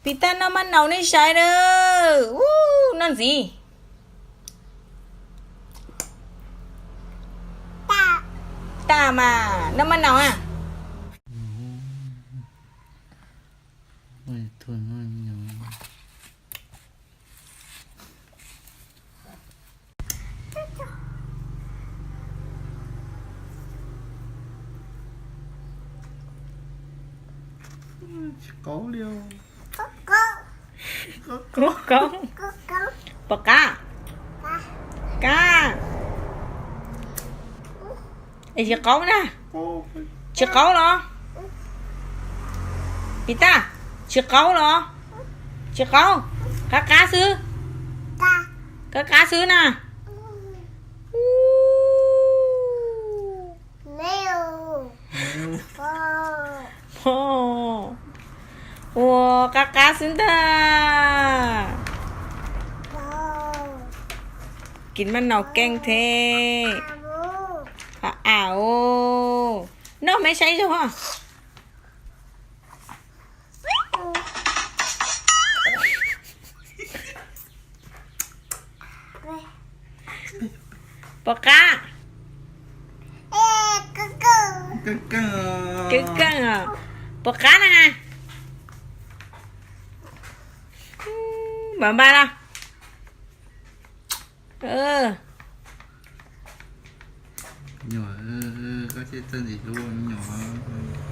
Pis Taj noj maj naus nej saib na. Ub, noj ntxiv. Tag mas, noj maj naus a. Tsis qaub li. Qaub, qaub. Pom qab. Kab. Es tsis qaub na. Tsis qaub los? Pis Taj, tsis qaub los? Tsis qaub. Qab qab xwb. Qab qab xwb na. Ua qab qab xwb ntag. Kis maj naus keej thiab. A a, noj me saib zoo. Pom qab. Keej keej os. Pom qab na. Npam npam los? Nyuam, koj thiaj txawj ntxim hlub me nyuam.